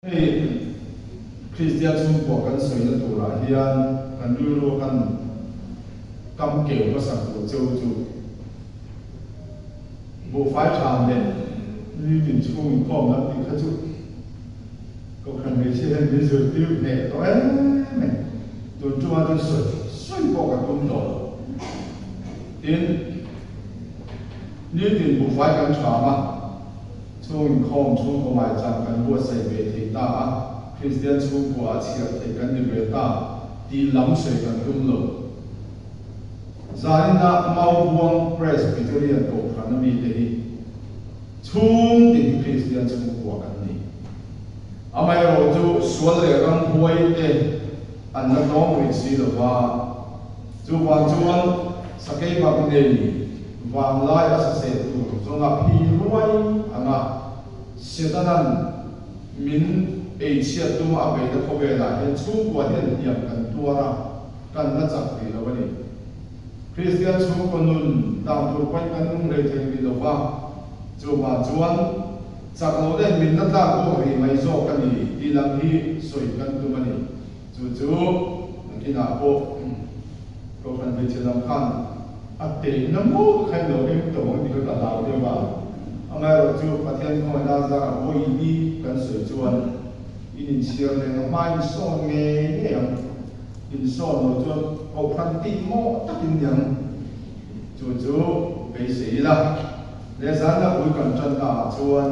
Hei Kristian chhungkua kan sawina turah hian kan rilru a kan kam keu hmasak tur cheu chu buhfai tha leh nitin chhung inkhawm lam tih kha chu Kohhran hmeichhia hian min zirtir hneh tawh em em. Tun ṭuma chuan sawi sawi pawh ka tum tawh lo. Tin, nitin buhfai kan ṭham a. Chhung inkhawm chhungkaw maicham kan buatsaih ve thei ta a, Kristian chhungkua a chhiar theih kan ni ve ta tih lam sawi kan tum lo. Zaninah Maubuang Presbyterian Kohhran a mite hi chhung tin hi Kristian chhungkua kan ni. Amaherawhchu sual leh ramhuai te an la tlawm rih si lo va, chuvang chuan sakei bak nei vanglai a saseh tur zawnga phi ruai anga Setana'n min ei chhiat tuma a beihna khawvelah hian chhungkua hian hniam kan tuar a, kan la chak rih lo a ni. Kristian chhungkaw nun dan tur pawhin kan nung rei thei rih lo va, chuvang chuan chak lo daih min la tlak bawk rih mai zawk a ni tih lam hi sawi kan tum a ni. Chu chu nakinah pawh Kohhran hmeichhe lam khan a tehna maw kha in lo eng tawh ang tih kha ka hlau deuh a. Amaherawh chu Pathian khawngaihna zarah vawi kan sawi chuan in inchhiar leng a hma insawn ngei ngei ang. Insawn lo chuan Kohhran tih mawh takin ni ang. Chu chu beisei ila. Lehzana ui kan tanna ah chuan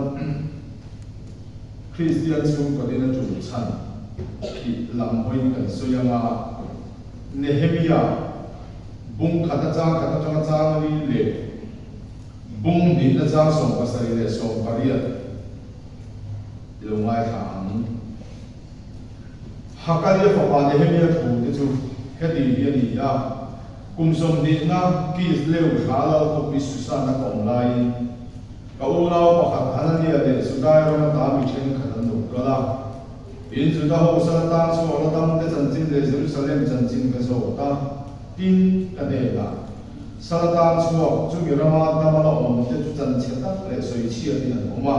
Kristian chhungkaw din a tul chhan tih lam hawiin kan sawi ang a, Nehemia bung khat atang khat atanga chang li leh bung hnih na chang 78 i lo ngaithla ang. Hakalia fapa Nehemia thu te chu heti hi a ni a, Kum 20 na Kislev thla lal khawpui Susan a ka awm laiin, Ka unau pakhat Hanania leh Judai ram ata mi thenkhat an lo kal a. In Juda ho sal atan chhuahna damte chanchin leh Jerusalem chanchin ka zawt a, tin, ka hnenah, Sal atan chhuak chumi rama dama la awmte chu chanchhe tak leh sawichhiatin an awm a.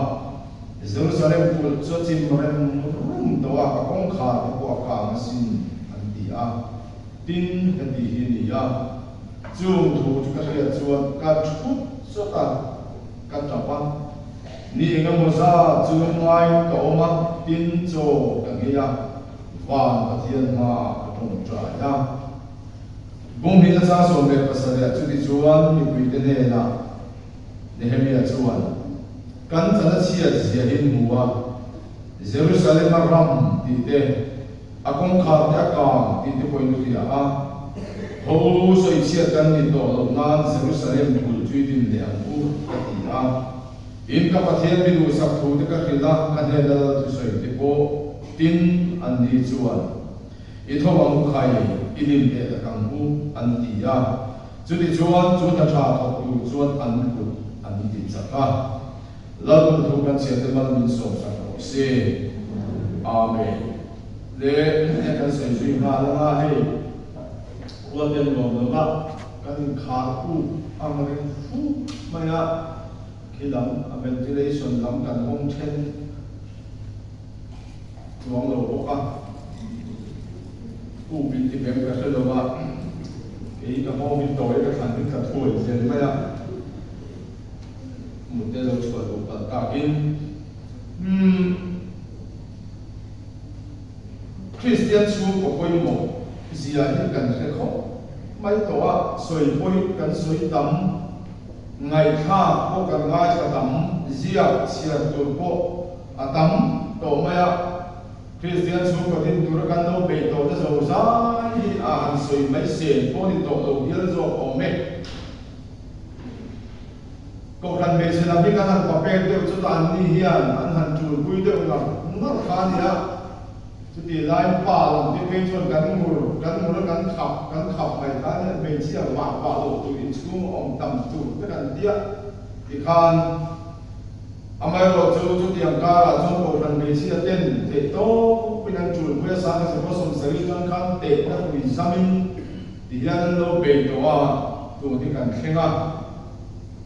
Jerusalem kulh chu a chim rem rum tawh a, a kawngkhar te pawh a kang asin, an ti a. Tin, heti hi a ni a. Chung thu chu ka hriat chuan ka thut chawt a, ka tap a. Ni engemaw zat chu lungngaiin ka awm a, tin chaw ka nghei a, van Pathian hmaah ka tawngtai a. Bung hnih na chang 17 ah chuti chuan mipuite hnenah Nehemia chuan, Kan chan a chhiat zia hi hmu a, Jerusalem-a ram tih te, A kawngkhar te a kang tih te pawhin hria a, Ho sawichhiat kan ni tawh loh nan Jerusalem kulh chui din leh ang u, ka ti a. Tin, ka Pathian mi duhsak thu te ka hrilh a, ka hnena lal thusawi te pawh tin an ni chuan, I tho ang u khai, i din leh tak ang u, an ti a. Chutichuan chu hna tha thawk tur chuan an kut an ti chak a. Lalpan thu kan chhiate mal min sawmsak rawh se. Amen. Le heng kan sawi zui nghal anga hei khuaten nuam lova kan inkhar uk ang reng fuk mai a, khi lam a ventilation lam kan hawng then chuang lo bawk a, uk in ti beng ka hre lo a, kei ka hawng hi tawi ka thlan hi ka thuai zel mai a. Mut te lo chhuah duh palh takin umm Kristian chhungkaw pawimawh zia hi kan hre khawp mai tawh a, sawi pawi kan sawi tam, ngaihthlak pawh kan ngaithla tam, ziak chhiar tur pawh a tam tawh mai a, Kristian chhungkaw din tura kan lo beih tawhna zozai hi a han sawi mai sen pawh ni tawh lo hial zawk awm e. Kohhran hmeichhe lam hi kan han papek deuh chutah an ni hian an han ṭulpui deuh ngar ngar kha a ni a. Chutih laiin pa lam te phei chuan kan ngur kan ngur a kan khap kan khap mai kha a nia, hmeichhia vah vah loh tur inchhung a awm tam tur te kan tia tikhan amaherawh chu chutiang karah chuan kohhran hmeichhia ten theih tawpin an ṭulpui a, Sangha Zephaw 70 aṭang khan tehna hrui zamin Tihian an lo bei tawh a, tun hi kan thleng a.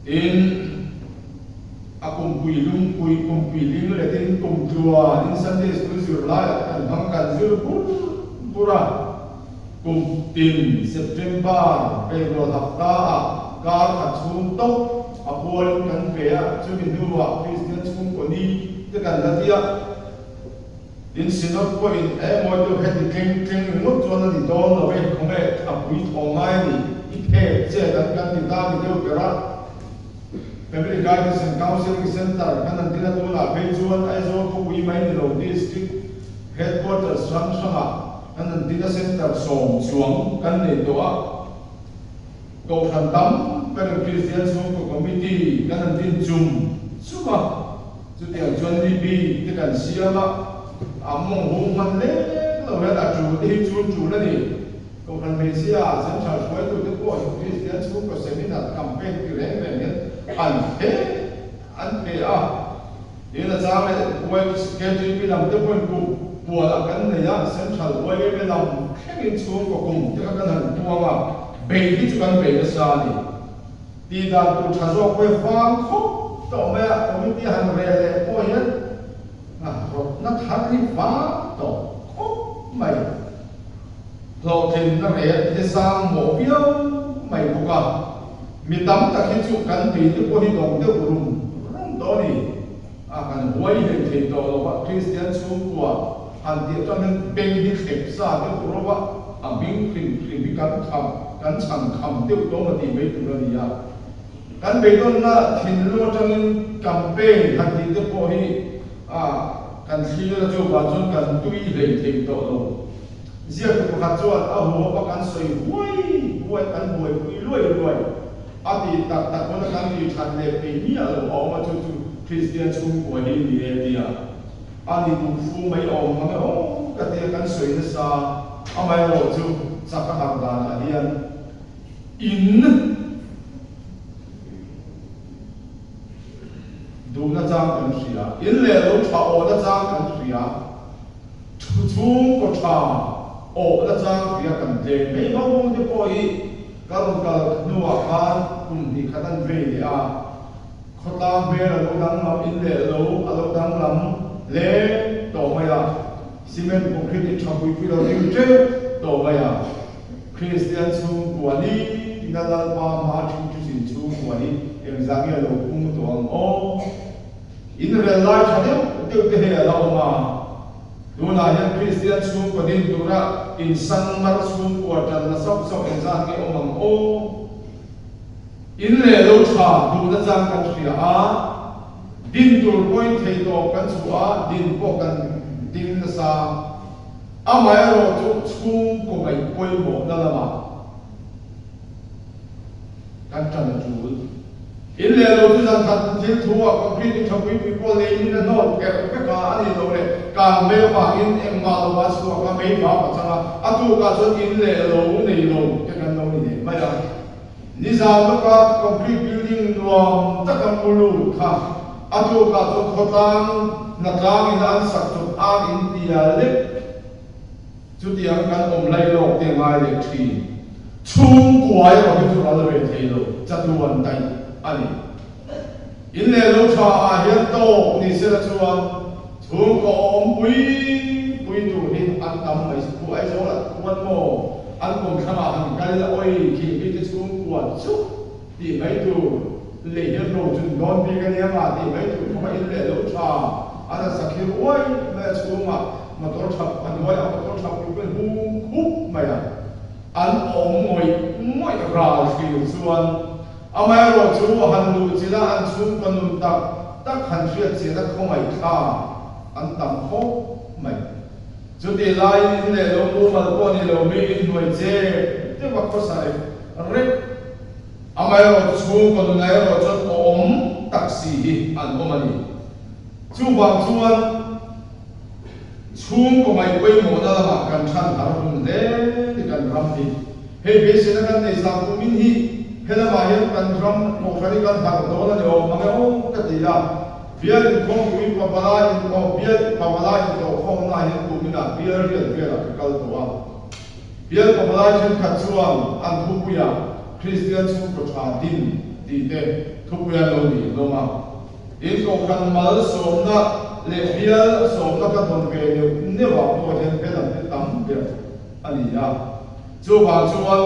Tin, a kumpui lungpui, kumpui ling letin kum tluanin Sunday School zirlaiah te kan hmang kan zir bur bur a. Kum tin September February hapta ah kar khat chhung tawp a pualin kan pe a, chumi hnuah Kristian chhungkaw ni te kan la ti a. Tin Synod pawhin he mawi deuh heti tleng tleng ringawt chuan a ni dawn lo e, khawnge a pui thaw ngai a ni, i phek chet an kan ti ta ni deuh ber a. Family Guidance and Counselling Centre kan han tin a, tunah phei chuan Aizawl khawpui mai ni lo District Headquarters hrang hrangah kan han tin a Centre sawm chuang kan nei tawh a, Kohhran tam berin Kristian Chhungkaw Committee kan han din chum chum a. Chutiang chuan ni bik te kan siam a, a mawng hung hman lek lo hian a tul te hi chu tul a ni. Kohhran hmeichhia Central hruaitute pawh hi Kristian chhungkaw seminar campaign ti reng reng hian an phe an phe a. Tin a chang leh YKTP lam te pawhin kum pualah kan nei a, Central YMA lam thlengin chhungkaw kum te kha kan han puang a, bei hi chu kan bei nasa a ni. Tih dan tur tha zawk pawh hi vang khawp tawh mai a, committee han rel leh pawh hian rawtna thar hi vang tawh khawp mai. Hlawhtlinna rel hi sang mawh viau mai bawk a, mi tam tak hi chu kan bei te pawh hi dawng deuh rum rum tawh a ni. A kan huai hlei thei tawh lo va, Kristian chhungkua han tih atang hian beng hi thlep sa deuh rawh a, a hming hrim hrim hi kan kham, kan chhan kham deuh tawh maw tih mai tur a ni a. Kan beidawnna thinlung atangin campaign han tih te pawh hi a kan thlir a chuvang chuan kan tui hlei thei tawh lo. Ziaktu pakhat chuan a huhawp a kan sawi huai huai, kan buaipui luai luai a tih tak tak huna kan tih that leh peih miah lo a awm a, chu chu Kristian chhungkua hi ni e tia a ni duh fu mai awm mang e aw ka tia kan sawi nasa amaherawh chu chak a har danah hian in duhna chang kan hria, in leh lo tha awhna chang kan hria. Thu chhungkaw tha awhna chang hria kan tlem mai ho te pawh hi ka rawn kal hnuah khan kum hnih khat an vei leh a, khawtlang hmel a lo danglam in leh lo a lo danglam hle tawh mai a, cement concrete in tha pui pui lo ding teuh tawh mai a, Kristian chhungkua ni tina Lalpa hma thin thu chin chhungkua hi engzah nge lo pung tawh ang aw? Inrel lai tha deuh deuh te hei a la awm a, tunah hian Kristian chhungkaw din tura insang mar chhungkua tan la sauh sauh engzat nge awm ang aw? In leh lo tha duhna chang kan hria a, din tur pawhin thei tawp kan chhuah a, din pawh kan ding nasa. Amaherawh chu chhungkaw ngaih pawimawhna lamah Kan ṭan a ṭul. In leh lo chu zan khat thil thu ah concrete in ṭha pui pui pawh lei in a hnawt erh vek a, a ni lo leh kang mei avangin engmah lo a chhuak a, mei vap a chang a, a tukah chuan in leh lo nei lo te kan lo ni leh mai a. Nizan lawka concrete building nuam taka mu lut kha a tukah chuan khawtlang hnatlang in an sak chawp ar in tia lek. Chutiang kan awm lai lawk te ngai leh thin. Chhungkua erawh hi chu ral ve thei lo, chatuan daih a ni. In leh lo tha ah hian tawk ni sela chuan chhungkaw awm pui pui tur hi an tam mai si. Khu Aizawl ah khuan maw an kawm thlang ah han kal ila awi khi mi te chhungkua chuh tih mai tur lei hian ro chun dawn bik a nia nga tih mai tur khawpa in leh lo tha an han sakhir uai mai a chhungah Motor thap a hnuai a motor thap pui pawhin hung khup mai a, an awm ngawih ngawih ral thlir chuan amaherawh chu han luh chila an chhungkaw nun tak tak han hriat chian a khawngaih thla an tam khawp mai. Chutih laiin in leh lo mumal pawh ni lo mi in hnuai chep deuh a khawsa rek rek amaherawh chhungkaw nunah erawh chuan awm tak si hi an awm a ni. Chuvang chuan. Chhungkaw ngaih pawimawhna lamah kan than har hun hle ni kan ram hi. Hei beiseina kan nei zang kumin hi helamah hian kan ram kohhran hi kan harh dawn a ni awm mang e aw ka ti a. Bial inkhawmpui pavalai in aw bial pavalai intawhkhawmna ah hian kuminah bial riat velah ka kal tawh a. Bial pavalai thenkhat chuan an thupuiah Kristian chhungkaw tha din tih te thupui an lo ni hlawm a. In kohhran mal sawmna leh bial sawmna ka dawn ve neuh neuh. a ni a. Chuvang chuan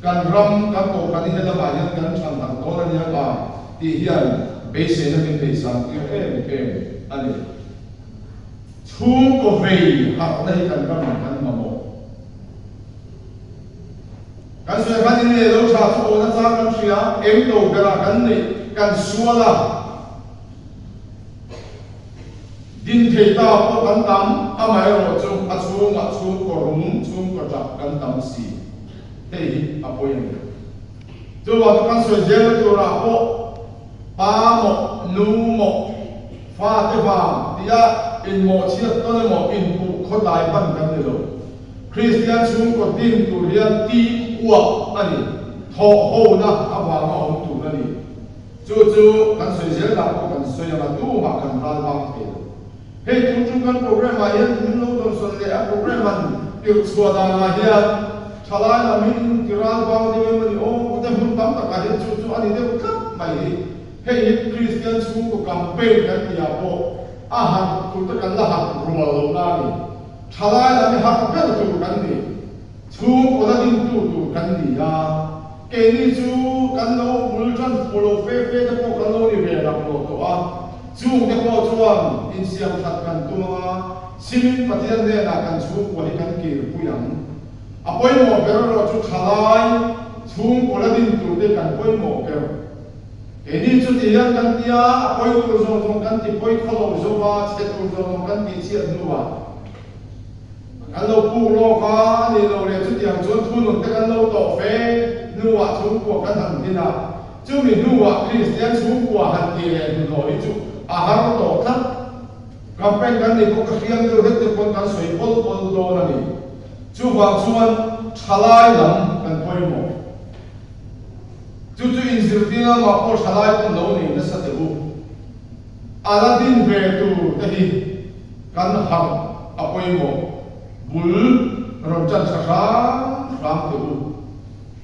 kan ram, kan kohhran hi helamah hian kan than harh dawn a nia ka tih hian beiseina min nei sang tir em em a ni. Chhungkaw vei harhna hi kan ramah kan mamawh. Kan sawi khan in leh lo tha chu awhna chang kan hria, eng lo berah kan neih kan sual a, din thei ta pawh kan tam, amaherawh chu a chhungah chhungkaw rum, chhungkaw tap kan tam si. Hei hi a pawi a ni. Chuvang chu kan sawi zelna turah pawh pa maw, nu maw, fa te vang tia inmawhchhiat tawn emaw inpuh khawtlai hman kan ni lo. Kristian chhungkaw din tur hian team work a ni, thawh hona avanga awm tur a ni. Chu chu kan sawi zel dah pawh kan sawi ang a, tumah kan ral bang thei lo. Hei tun chu kan programme ah hian min lo dawnsawn leh a, programme an tirh chhuah danah hian thalai lam hi in ti ral bang deuh em a ni aw, kute hmun tam takah hian chu chu a ni deuh tlat mai hi. Hei hi Kristian chhungkaw campaign kan tihah pawh a harh tur te kan la harh rual lo na a ni. Thalai lam hi harh ber tur kan ni, chhungkaw la dintu tur kan ni a, keini chu kan lo bul tan fuh lo fe fe te pawh kan lo ni ve lak lo tawh a, chungte pawh chuan insiam that kan tum ang a, simin Pathian hnenah kan chhungkua hi kan kirpui ang. A pawimawh ber erawh chu thalai chhungkaw la dintu te kan pawimawh ber. Keini chu ti hian kan ti a, a pawi tur zawng zawng kan ti pawi khaw lo zo a, chhe tur zawng zawng kan tih chhiat hnuah kan lo puk lawk a, a nih loh leh chutiang chuan thunun te kan lo tawh fe hnuah chhungkua kan han din a, chumi hnuah Kristian chhungkua han tih leh hnuhnawh hi chu a har tawh tlat. Campaign kan nih pawh ka hriam deuh hlek te pawn kan sawi bawl bawl dawn a ni. Chuvang chuan thalai lam kan pawimawh. Chu chu inzirtir lamah pawh thalai pawn lo nei nasa teh u. A la din ve tur te hi kan harh a pawimawh bul rawn tan tha hram hram teh u.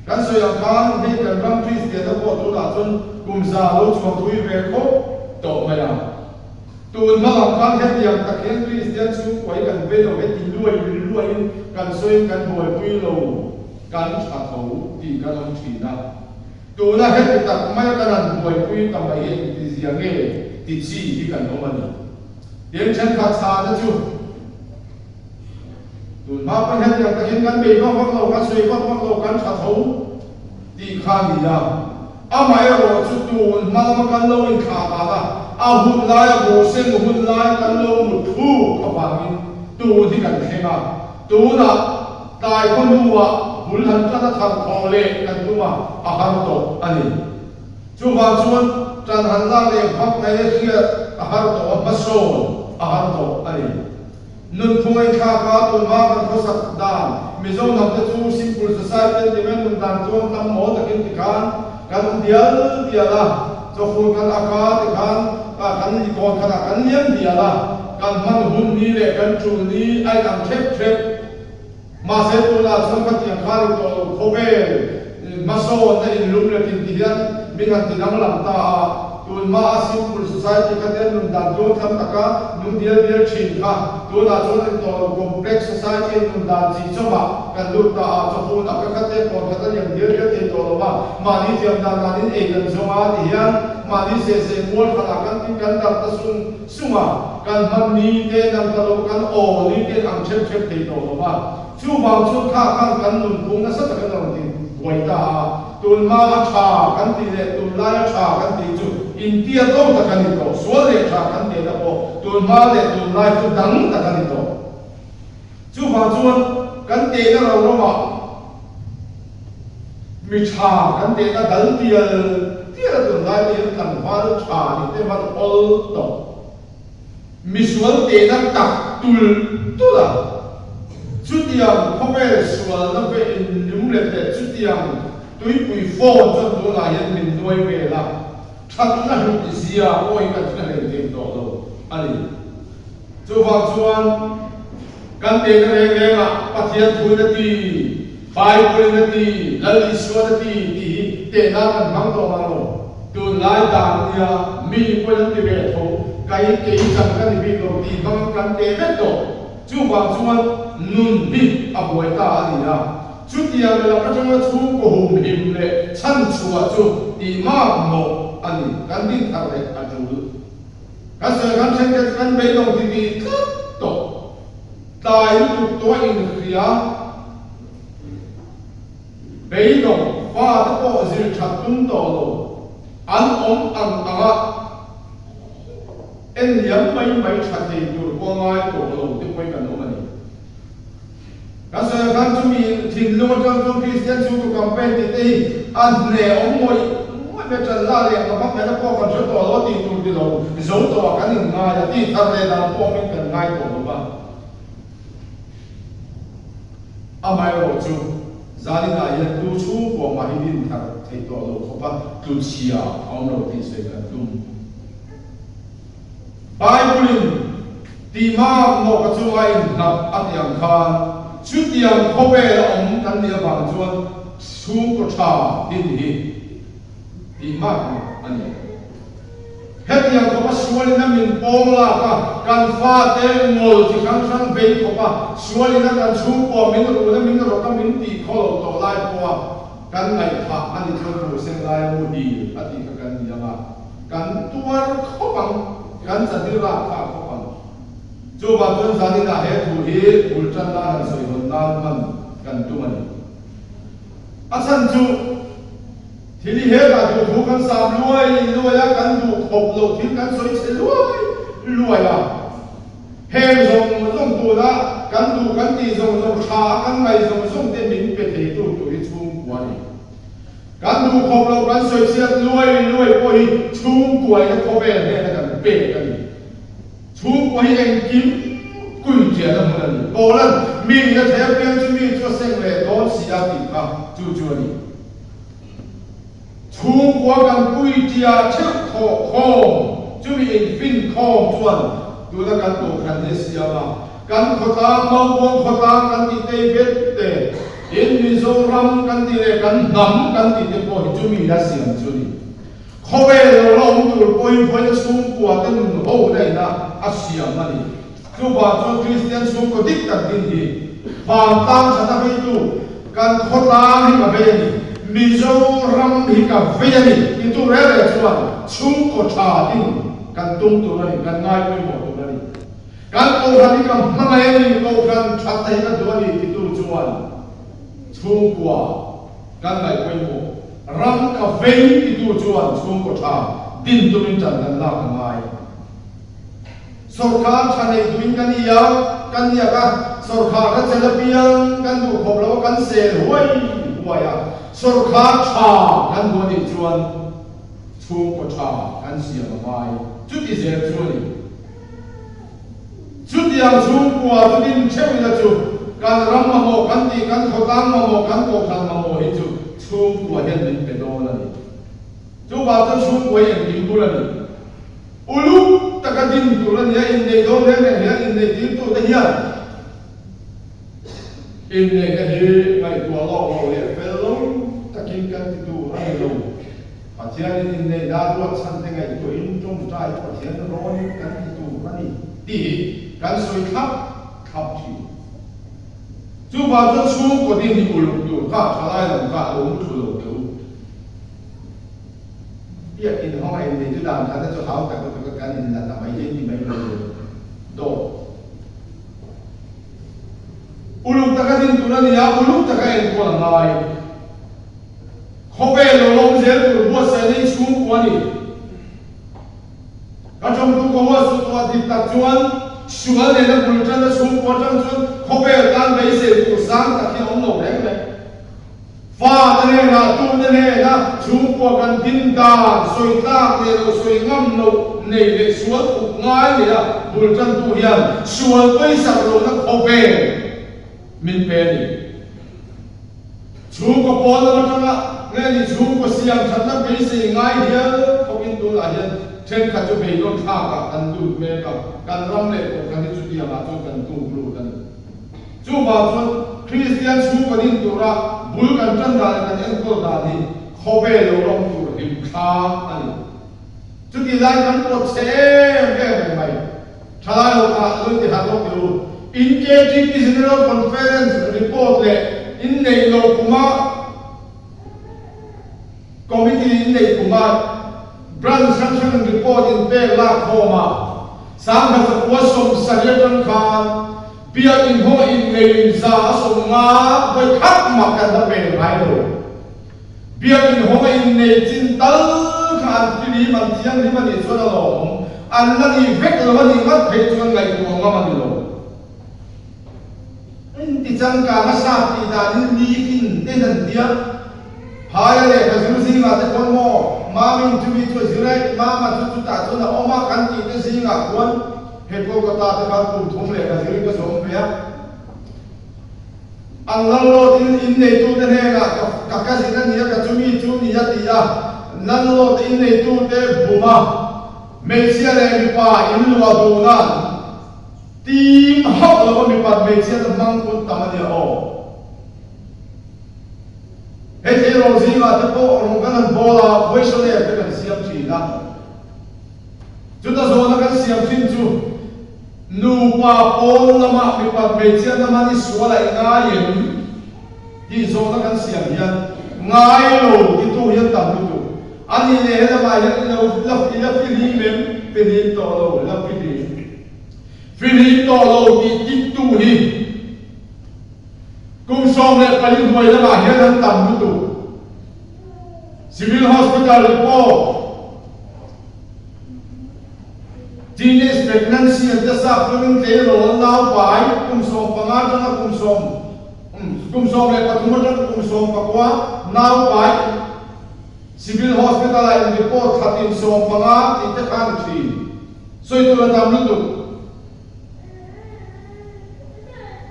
Kan sawi ang khan hei kan ram Kristianna pawh tunah chuan kum za lo chhuang thui ve khawp tawh mai a. Tun hma lam khan hetiang tak hian Kristian chhungkua hi kan vei lo, heti luai luaiin kan sawiin kan buaipui lo, kan tha tho tih kan awm thin a. Tuna heti tak maia kan han buaipui ta mai hi engtizia nge ti chi hi kan awm a ni. Tin, thenkhat chhana chu tun hma pawn hetiang tak hian kan bei vak vak lo, kan sawi vak vak lo, kan tha tho tih kha a ni a. Amaherawh chu tun hma lama kan lo inthlah dan a, a hun laia bawhsen hun lai kan lo mut thluk avangin tun hi kan thleng a. Tunah tlai khaw hnuah bul han tan a thar thawh leh kan tum a, a har tawh a ni. Chuvang chuan tan han lak leh vak ngaih a hriat a har tawh a, hmasawn a har tawh a ni. Nunphung a inthlak a, tunhma kan khawsak dan, Mizo hnam te chu simple society an ti mai, nun dan chuan tam maw takin tikhan kan awm dial dial a, chawfun kan ak a tikhan kan likawn khatah kan liam dial a, kan hman hun ni leh kan tul ni a inang thep thep. Mahse tunah chuan khatiang khan in tawh lo khawvel hmasawnna inlum let in ti hian min han ti danglam ta a, tunhma a simple society kha te nun dan tluang thlam taka nung dial dial thin kha tunah chuan in tawh lo complex society in nun dan chi chawmah kan lut ta a, chawhun a ka kha te kawn khat a liam dial dial thei tawh lo a, mahni thiam dan danin ei kan zawng a ti hian mahni seh seh mual khatah kan tin kan darh ta sung Chunga kan hman ni te dang ta lo, kan aw ni te ang ṭhep ṭhep thei tawh lo va. Chuvang chuan kha khan kan nunphung nasa takin a rawn ti buai ta a. Tunhma a ṭha kan tih leh tunlai a ṭha kan tih chu intiat lo tak a ni tawh. Sual leh ṭha kan tihna pawh tunhma leh tunlai chu dang tak a ni tawh. Chuvang chuan kan tehna ro ramah mi tha kan tehna dal tial tial a tunlai te hian tlangval tha nih te hman awl tawh. Misual tehna tak tulh tulh a, chutiang khawvel sualna ve inlum let leh chutiang tuipui phone chuan tunah hian min nuai vel a, thatna hlut zia pawh hi kan hre hlei thei tawh lo a ni. Chuvang chuan kan tehna reng rengah Pathian thuin a ti, Bible-in a ti, Lal Isuan a ti tih hi tehna kan hmang tawh mang lo. Tunlai dan a nia, mi pawhin an ti ve tho, kai kei chan ka ni bik lo tih hmangin kan teh vek tawh. Chuvang chuan nun hi a buai ta a ni a. Chutiang lak atanga chhungkaw humhim leh chhanchhuah chu tih mak mawh a ni. Kan din thar leh a tul. Kan sawi kan then te chu kan beidawng ti tih tlat tawh. Tlai lutuk tawh a inhria. Beidawng fate pawh zir that tum tawh lo an awm ang ang a. En liam mai mai tha thei tur pawh ngai tawh lo te pawhin kan awm a ni. Kan sawi ang khan chumi thinlung atang chuan Kristian chhungkaw campaign tih te hi a hne awm ngawih ngawih mai tan la leh ang vak ngaihna pawh kan hre tawh lo a tih tur ti lo zo tawh ah kan inngai a tih thar leh dan pawh awmin kan ngai tawh lo va. Amaherawh chu, zaninah hian tu chhungkua mah hi din thar thei tawh lo khawpa tlu chhia a awm lo tih sawi kan tum. Bible-in tih mak mawh ka chunga inhnap a tih ang khan, chutiang khawvel a awm kan nih avang chuan chhungkaw tha din hi tih mak mawh a ni. Hetiang khawpa sualin a min pawng lak a, kan fate ngawl chi hrang hrang vei khawpa sualin a kan chhungkua min run a, min rawk a, min tih khaw lo tawh lai pawha kan ngaihthah a ni chuan buh seng laia muhil a tih kha kan ni ang a, kan tuar khawp ang, kan chahni rak kha a khawp ang. Chuvang chuan zaninah he thu hi bul tan nan han sawi hawn nan hman kan tum a ni. A chhan chu thil hi hetah duh thu kan sam luai luai a, kan duh khawp loh thil kan sawi chhe luai luai a. Heng zawng zawng tuna kan duh kan tih zawng zawng tha a kan ngaih zawng zawng te min pe theitu tur hi chhungkua a ni. Kan duh khawp loh kan sawi chhiat luai luai pawh hi chhungkuaina khawvel hnena kan pek a ni. Chhungkua hi engkim kuiṭiahna hmun a ni. Paula'n mi in a thei apiang chu mi chu a seng leh dawn si a tih kha chu chu a ni. Chhungkua kan kuiṭiah theuh thawh khawm, chumi infin khawm chuan tuna kan kohhran hi a siam a. Kan khawtlang, Maubuang khawtlang kan tih tei bet te, tin Mizoram kan tih leh kan hnam kan tih te pawh hi chumi a siam chu a ni. Khawvel lo la awm tur pawhin vawiina chhungkua te nun ho daihna a siam a ni. Chuvang chuan Kristian chhungkaw dik tak din hi vantlang thatna veitu kan khawtlang hi ka vei a ni, Mizoram hi ka vei a ni titu rel rel chuan chhungkaw tha din kan tum tur a ni, kan ngai pawimawh tur a ni. Kan kohhran hi ka hmangaih a ni, kohhran thatna hi ka duh a ni titu chuan chhungkua Kan ngaih pawimawh ram ka vei titu chuan chhungkaw tha din tumin tan kan lak a ngai. Sawrkar tha neih duhin kan i a, kan niak a, sawrkhar ka chel apiang kan duh khawp lo a, kan sel huai huai a, sawrkhar tha kan duh a nih chuan chhungkaw tha kan siam a ngai. Chuti zel chu a ni. Chutiang chhungkua chu din theuh ila chu kan ram mamawh kan tih, kan khawtlang mamawh, kan kohhran mamawh hi chu chhungkua hian min pe dawn a ni. Chuvang chuan chhungkua hi engkim bul a ni. Uluk taka din tur a ni a, inneih dawn reng reng hian inneih tirtute hian inneihna hi ngaihtuah lawk loh leh fel lo takin kan ti tur a ni lo. Pathianin inneihna a ruat chhan te ngaihtuahin tawngtai Pathian rawnin kan ti tur a ni tih hi kan sawi thlap thlap thin. Chuvang chuan chhungkaw din hi uluk tur kha thalai lam kha a lo mu thlu lo teh u. Biakin hawng a innei chu dan khatna chu hau tak lutuk a kan inla ta mai hi ni mai lo tur dawt. Uluk taka din tur a ni a, uluk taka enkawl a ngai. Khawvel lo lawm zel tur buatsaihna i chhungkua a ni. Ka tawngtu ka huatsuh tawh a dik tak chuan sual nena bul tanna chhungkua atang chuan khawvel tan beisei tur sang tak hi a awm lo reng reng. Fate hnenah, tute hnena chhungkua kan din dan sawi tlak leh lo sawi ngam loh nei leh sual thup ngai neia bul tantu hian sual pawisak lohna khawvel min pe a ni. Chhungkaw pawl lam atanga nge ni chhungkaw siam thatna beisei ngai hial khawpin tunah hian thenkhat chu beidawn thlakah kan lut mek a, kan ram leh kohhran hi chutiangah chuan kan tuk lut a ni. Chuvang chuan Kristian chhungkaw din tura bul kan tan dan leh kan enkawl dan hi khawvel lo ram tur hlim thla a ni. Chutih lai kan pawt chhe em em reng mai. Thalai ho kha lo inti harh lawk teh u. In KTP General Conference report leh inneih loh kuma Committee inneih kuma Branch hrang hrangin report in pek lak khawm a, 1970 atang khan Biakinn haw inneiin 150 vawi khat mah kan la pel ngai lo. Biakinn hawnga innei chin tal kha an filim an thianghlim a nih chuan a lawmawm, an la ni vek lo a nih ngat phei chuan ngaihtuah ngam a ni lo. Inti changkang a sap tih danin live-in ten an tia. Phaia lehkha zir zingah te khuan maw Mamin chumi chu a zir e, Mama chu chutah chuan a awm a kan tih te zingah khuan he Kolkata te khan kum thum lehkha zirin ka zawm ve a. An landlord in inneitute hnenah ka ka cousin a nia ka chumi chu ni a ti a, landlord inneitute buma hmeichhia leh mipa inluah duhna Tim hauh lo a mipat hmeichhiat a hmang put tam a nia aw. Hei tleirawl zingah te pawh rawng kan han bawl a, questionnaire te kan siam thin a. Chuta zawhna kan siam thin chu nupa pawn lama mipat hmeichhiat na hman i sual a i ngai em tih zawhna kan siam hian ngai lo titu hian tam lutuk. A nih leh helamah hian i lo la i la fihlim em? Fihlim tawh lo, la fihlim. Fihlim tawh lo tih tiktu hi kum 14 hnuai lamah hian an tam lutuk. Civil Hospital report, Teenage pregnancy an te sap chungin tleirawl naupai kum 15 atanga kum sawm kum 13 atanga kum 19 naupai Civil Hospital ah in report thla tin 15 tih te kha a ni thin. Sawi tur a tam lutuk.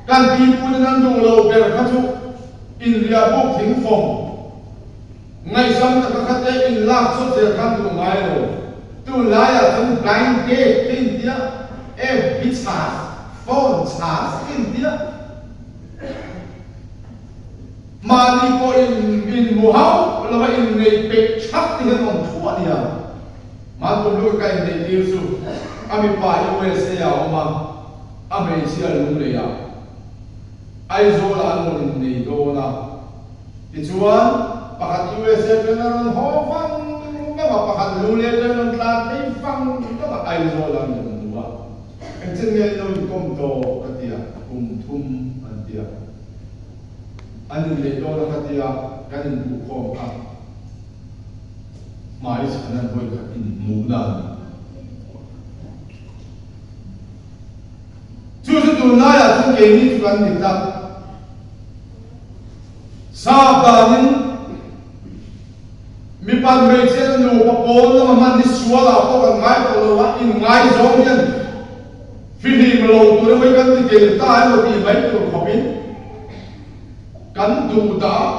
Kan pi pu ten an duh lo ber kha chu inriah buk thing fawm. Ngaihsam taka kha te in lak chawt zel khan duh ngai lo. Tunlaiah chuan blind date te in tia, FB chhas, phone chhas te in tia. Mahni pawh in inhmu hauh lova inneih peih thak te hian awm thuah nia. Manpur lut ka inneih tir chu a mipa USA ah a awm a, a hmeichhia Lunglei ah Aizawl ah an rawn innei dawn a. Tichuan, pakhat USA atangin a rawn haw vang vang a, pakhat Lunglei atangin a rawn tlan phei vang vang a, Aizawl ah an rawn hmu a. Engchen nge in lo inkawm tawh ka ti a, kum thum an ti a. An inneih dawn a ka ti a, kan inhmuhkhawm kha. Hmai chhan an vawi khat inhmuhna a ni. Chu chu tunlaiah chuan keini chu kan ni tak. Sap danin mipat hmeichhiat nupa pawl lama hman hi sualah pawh kan ngai tawh lo a, inngaizawng hian fihlim lo tur emaw hi kan ti tel ta emaw tih mai tur khawpin kan duh dah a.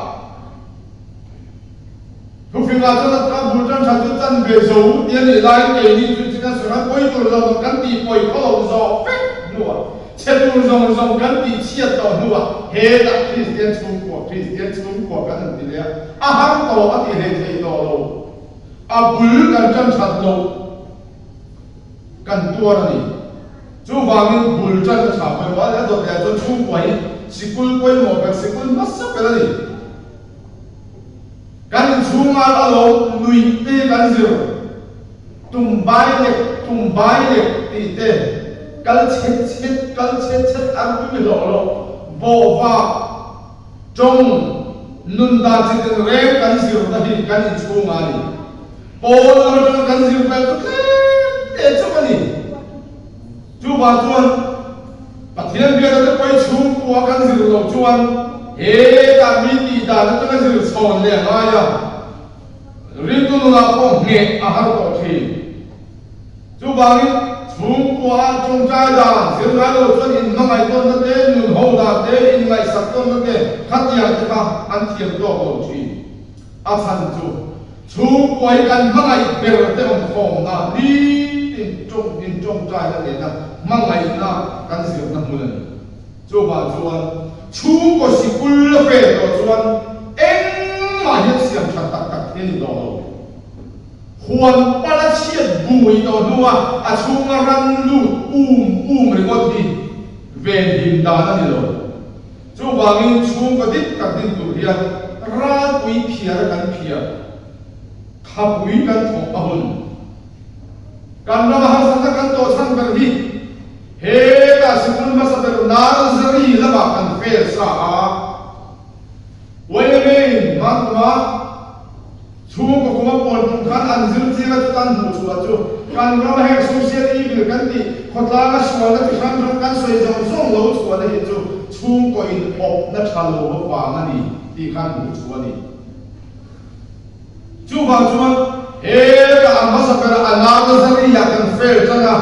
Thufingah chuan a ka bul tan tha chu chan ve zo ti a nih laiin keini chu chin a sawi khan pawi tur zawng zawng kan tih pawi khaw lo zawh vek hnuah chhe tur zawng zawng kan tih chhiat tawh hnuah hetah Kristian chhungkua Kristian chhungkua kan han ti leh a, a har tawh a ti hlei thei tawh lo, a bul kan tan that loh kan tuar a ni. Chuvangin bul tan a tha pawimawh a, a dawt leh ah chuan chhungkua hi sikul pawimawh ber sikul hmasa ber a ni. Kan inchhunga a lo nuih te kan zir, tum bai lek tum bai lek tih te, kal chhet chhet kal chhet chhet an tui hlawh loh, bawhvak, tawng, nun dan chi tin reng kan zirna hi kan inchhunga a ni. Pawl lam atanga kan zir vel chu tlem te chauh a ni. Chuvang chuan Pathian biakna te pawi chhungkua kan zir loh chuan hetah mi tih dan atanga zir chhawn leh a ngai a, riltu nunah pawh ngheh a har tawh thin. Chuvangin chhungkua ah tawngtai dan zir ngai lo chuan inhmangaih tawnna te, nun ho dan te, inngaihsak tawnna te khatiang te kha an thiam tawk lo thin. A chhan chu chhungkua hi kan hmangaih ber te awm khawmna nitin tawng in tawngtaina nena hmangaihna kan zirna hmun a ni. Chuvang chuan chhungkaw sikul la fe tawh chuan engmah hian siam that tak tak thei a ni tawh lo. Huan pala chhiat bui tawh hnua a chhunga ran lut um um ringawt hi. Venhim dan a ni lo. Chuvangin chhungkaw dik tak din tur hian ralpui phiar a kan phiar, thapui kan thawk a hun. Kan rama harsatna kan tawh chhan ber hi hetah sikul hmasa ber nursery lamah kan fail sa a. Yma-in hmanhmah chhungkaw kuma puan tum khan an zir chiang a chutan hmuh chhuah chu kan rama heng social evil kan tih khawtlanga sualna chi hrang hrang kan sawi zawng zawng lo chhuahna hi chu chhungkaw in awpna tha lo avang a ni tih khan hmuh chhuah a ni. Chuvang chuan hetah a hmasa bera a nursery ah kan fail tan a.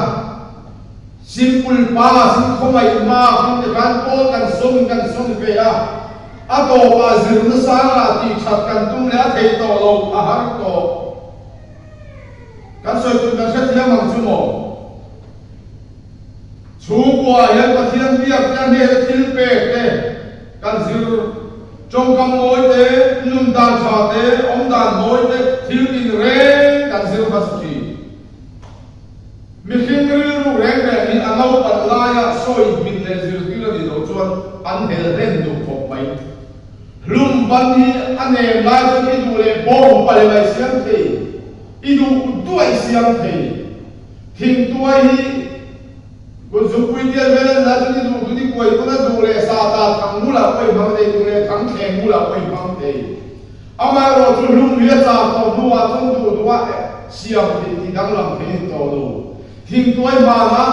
Simple pa, Simkhawngaih hma hmang te khan pawl kan sawm kan sawm ve a, a tawpah zirna sangah tih that kan tum leh a theih tawh lo, a har tawh. Kan sawi tum kan hrethiam ang chu maw? Chhungkua hian Pathian biak te a hnena thil pek te kan zir, tawngkam mawi te, nun dan tha te, awm dan mawi te, thil tin reng kan zir hmasa thin. Mihring rilru reng reng hi a naupan laia sawi hmin leh zirtir a nih loh chuan an hel hlen duh khawp mai. Hlum ban hi a nem lai chuan i duh leh bawng pale mai siam thei, i duh duaih siam thei. Thingtuai hi kutzukpui tial vel a nih lai chuan i duh duh i kuai pawn a duh leh sata thang bulah pawh i hmang thei, duh leh thang thleng bulah pawh i hmang thei. Amaherawh chu hlum hi a chak tawh hnuah chuan duh duha siam theih tih danglam thei a ni tawh lo. Thingtuai hmana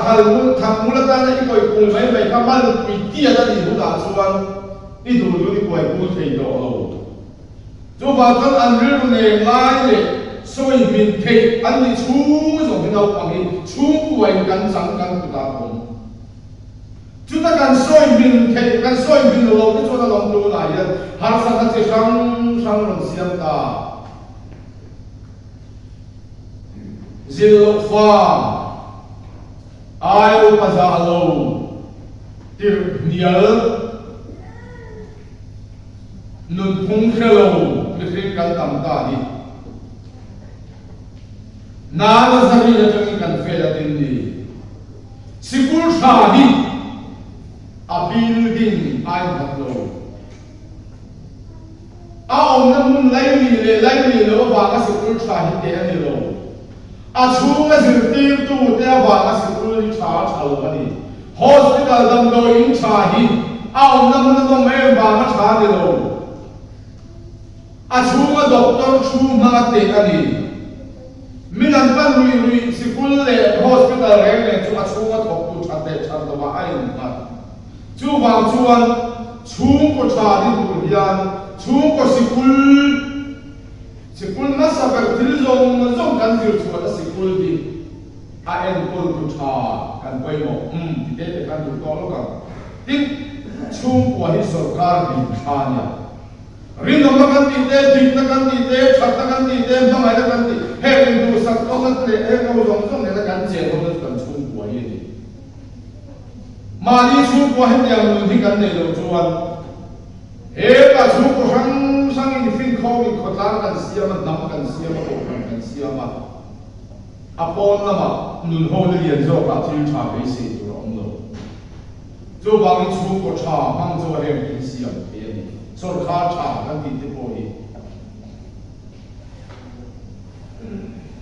thal mul thang mul atana i kawi kul mai mai kha malpui tiat a nih hunah chuan i duh duhin i kuai kul thei tawh lo. Chuvang chuan an rilru nen lai leh sawi hmin theih an nih chhung zawng hi naupang hi chhungkuain kan chang kan kutah a awm. Chuta kan sawi hmin theih, kan sawi hmin lo te chuan a lawm tunah hian harsatna chi hrang hrang rawn siam ta. Zil loh fa, ai upa zah lo, tirh hnial, nunphung hre lo mihring kan tam ta hi. Nana zari atangin kan fail a tin ni. Sikul tha hi a building a innghat lo. A awmna hmun laili leh laili lo avanga sikul tha hi teh a ni lo. A chhunga zirtirtute avanga sikul hi tha a tha lo a ni. Hospital damdawi in tha hi a awmna hmun a nawm em vanga tha a ni lo. A chhunga doctor thu hmanga teh a ni. Min an pan ruih ruih sikul leh hospital reng reng chu a chhunga thawktu that leh that lovah a innghat. Chuvang chuan chhungkaw tha ni tur hian chhungkaw sikul, sikul hmasa ber thil zawng zawng kan zir chhuahna sikul hi a enkawltu tha kan pawimawh. Umm ti te te khan duh tawh lawk ang. Tin, chhungkua hi sorkar din tha nia. Rinawmna kan tih te, dikna kan tih te, thatna kan tih te, hmangaihna kan tih, heng induhsak tawkna leh heng ho zawng zawng nena kan chen hona chu kan chhungkua hi a ni. Mahni chhungkua hetiang nun hi kan neih loh chuan hetah chhungkaw hrang hrang infinkhawm inkhawtlang kan siam a, hnam kan siam a, kohhran kan siam a, a pawn lamah nun hona lian zawkah thil tha beisei tur a awm lo. Chuvangin chhungkaw tha hmang chu a heng thil siam thei a ni. Sawrkhar tha kan tih te pawh hi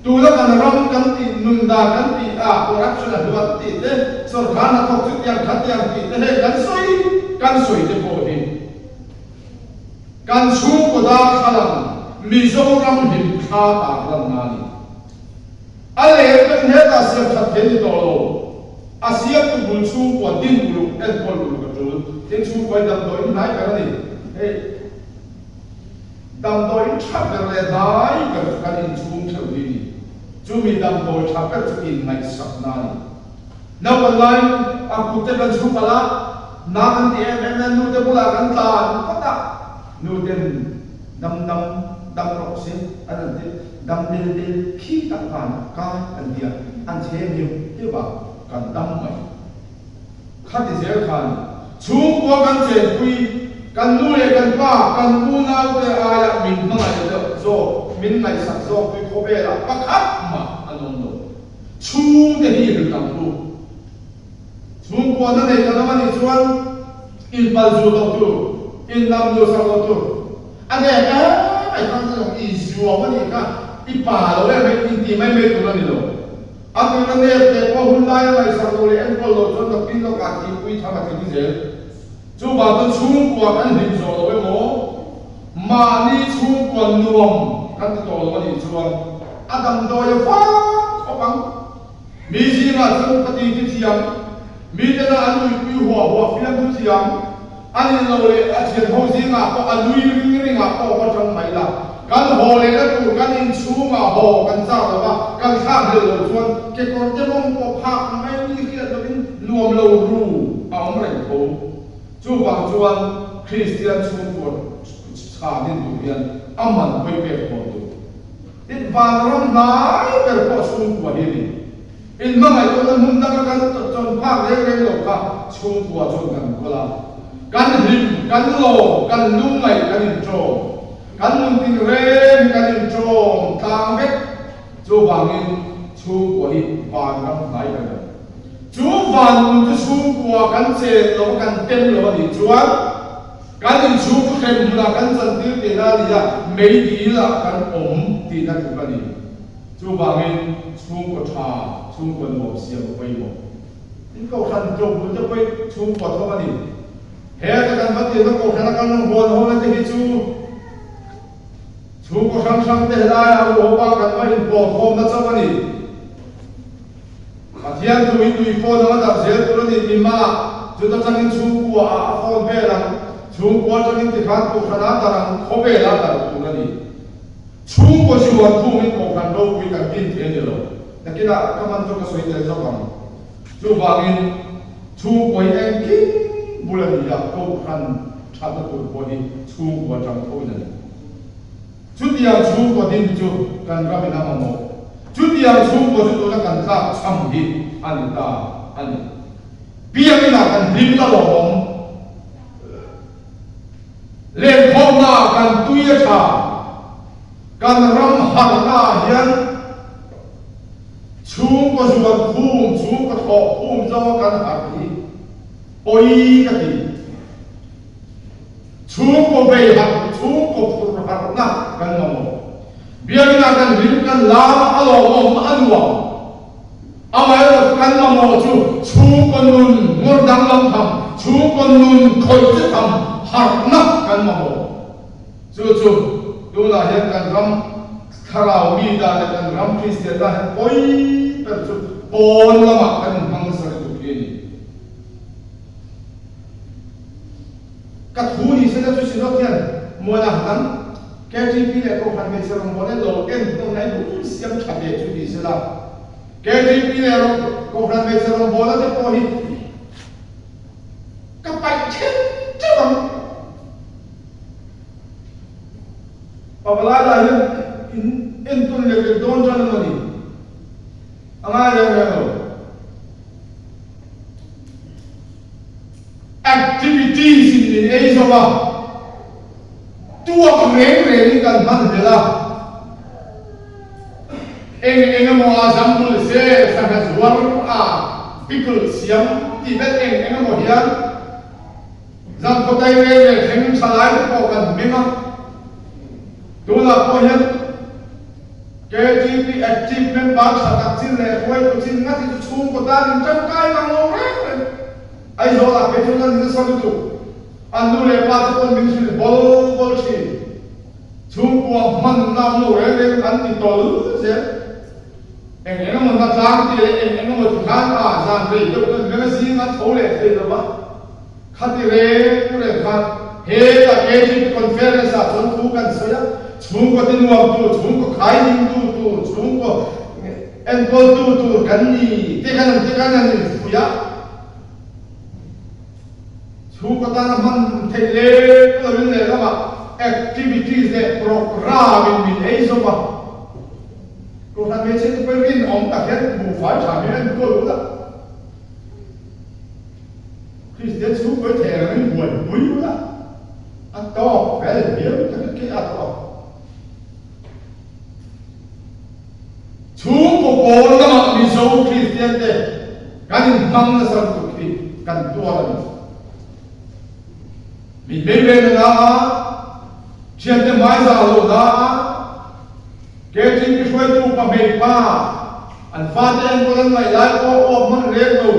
tuna kan ram kan tih nun dan kan tih a corruption a hluat tih te, sawrkhar hnathawk chutiang khatiang tih te heng kan sawi kan sawi te pawh hi kan chhungkaw darthlalang Mizoram hlimthla tarlanna a ni. A leh kan hetah siam that thei ni tawh lo. A siamtu bul chhungkua din uluk enkawl uluk a tul. Tin chhungkua hi damdawiin hnai ber a ni. Hei damdawiin tha ber leh hnai ber chu kan inchhung theuh hi a ni. Chumi damdawi tha ber chu inngaihsakna a ni. Naupan laiin a kut te kan chhu palh a, na kan ti em em a, nute bulah kan tlan phawt a, nuten dam dam dam rawh se an rawn ti, dam del del khi tak khan kai an ti a, an chhe heuh heuh a, kan dam mai. Khati zel khan chhungkua kan chenpui, kan nu leh kan pa, kan unaute aia min hmangaih deuh zawk, min ngaihsak zawk tui khawvelah pakhat mah an awm lo. Chhungte hi hlut ang u. Chhungkua na nei kan awm a nih chuan inpal zut loh tur, innam duhsak loh tur. A nek em mai khan chu i zuam a nih kha, i pa lo em mai inti mai mai tur a ni lo. A tura nek leh pawh hun laia ngaihsak loh leh enkawl loh chuan nakpin lawkah thihpui tham a tling zel. Chuvang chuan chhungkua kan hlim zawh lo emaw, mahni chhungkua nuam kan ti tawh lo a nih chuan a damdawi a vang khawp ang. Mi zingah chuan ka ti ti thiam, mitena an nuipui huah huah fiamthu thiam, a nih loh leh a thianho zingah pawh a nui ring ringah pawh va tang mai la. Kan haw lehna tur kan inchhungah haw kan chak lo va, kan thlak hlel loh chuan kekawrte mawng pawh phak mai mi hriat lovin nuam lo ru a awm reng tho. Chuvang chuan Kristian chhungkua chhan din tur hian a man pawi pek hawn tur. Tin, vanram hnai ber pawh chhungkua hi a ni. Inhmangaihtuahna hmun danga kan chawn phak reng reng lo kha chhungkua chuan kan kawl a. Kan hlim, kan lawm, kan lungngaih kan inṭawm. Kan nun tin reng hi kan inṭawm tlang vek. Chuvangin chhungkua hi vanram hnai ber a ni. Chu van nun chu chhungkua kan chen lo, kan tem lo a nih chuan, Kan inchhung chu hrem hmunah kan chantir tihna a ni a, meidil ah kan awm tihna tluk a ni. Chuvangin chhungkaw tha, chhungkaw nuam siam a pawimawh. Tin kohhran tlawhbul te pawh chhungkaw tho a ni. Heta kan va tirna kohhrana kan rawn huan ho na te hi chu chhungkaw hrang hrang te helaiah a uhopa kan va inpawlkhawmna chauh a ni. Pathian thu hi tui phone anga darh zel tur a ni mi hma chuta tangin chhungkua ah a phone vel ang, chhungkua tangin tikhan kohhran ah darh ang, khawvel ah darh tur a ni. Chhungkaw zuan khungin kohhran ropui kan din thei a ni lo. Nakinah ka hman chu ka sawi tel zawk ang. Chuvangin chhungkua hi engkim bul a ni a, kohhran thatna tur pawh hi chhungkua tang tho in a ni. Chutiang chhungkaw din chu kan ramin a mamawh. Chutiang chhungkaw chu tuna kan tlak chham hi a ni ta a ni. Biakina kan hlim la lawmawm. Lenkhawmna kan tui a tha. Kan ram harhna ah hian chhungkaw zuan khum, chhungkaw thawh khum zawnga kan harh hi pawi ka ti. Chhungkaw vei harh, chhungkaw phur harhna kan mamawh. Biakina kan hlim, kan lam a lawmawm, a nuam. Amaherawhchu kan mamawh chu chhungkaw nun ngawr danglam tham, chhungkaw nun khawih che tham harhna kan mamawh. Chu chu tunah hian kan ram thlarau mi dan leh kan ram Kristianna hian pawi ber chu pawn lamah kan inhmang nasa lutuk hi a ni. Ka thu ni se na chu Synod hian Muana hnam KTP leh Kohhran hmeichhe rawngbawlna lo en hnawn na in siam tha ve chu ni se la. KTP leh Kohhran hmeichhe rawngbawlna te pawh hi ka paih then teuh ang. Pavalai lah hian in entawn lek lek dawn tan emaw ni? A ngai reng reng lo. Activities in min ei zo a, tuak reng rengin kan hman hlel a, eng eng emaw a zambul se sangha zuar a pickle siam tih vel eng eng emaw hian zangkhawtai reng reng thleng tha lai te pawh kan hming a, tunah pawh hian KTP active member tha tak chin leh hruaitu chin ngat hi chu chhungkaw tan in tangkai mang lo reng reng. Aizawl ah phei chuan an nasa lutuk. An nu leh pa te pawn min hrilh bawl bawl thin. Chhungkua hman na awm lo reng reng an ti tawl zel. Eng eng emaw na tlang tih leh eng eng emaw ti khan a zan rei deuh kan meng a zing a tho leh thei lo va. Khati reng reng khan heta KTP conference ah chuan thu kan sawi a, chhungkaw ti nuam tur, chhungkaw khai ding tu tur, chhungkaw enkawl tu tur kan ni te khan an ti khan an infuih a. Chhungkaw tana hman theih leh lovin lehlamah activities leh programme in min ei zawk a. Kohhran hmeichhe te pawhin rinawm tak hian buhfai tha hi an enkawl ula. Kristian chhungkawi thei rengin buaipui ula, a tawk fel viau takin kei a tawk. Chhungkaw pawl lamah Mizo Kristian te kan inhmang nasa lutuk hi. Mitmei ven a na a, thiante hmaizah lo na a, KTP hruaitu upa hmei pa, an fate enkawl an ngaih lai pawh uap hman reng lo,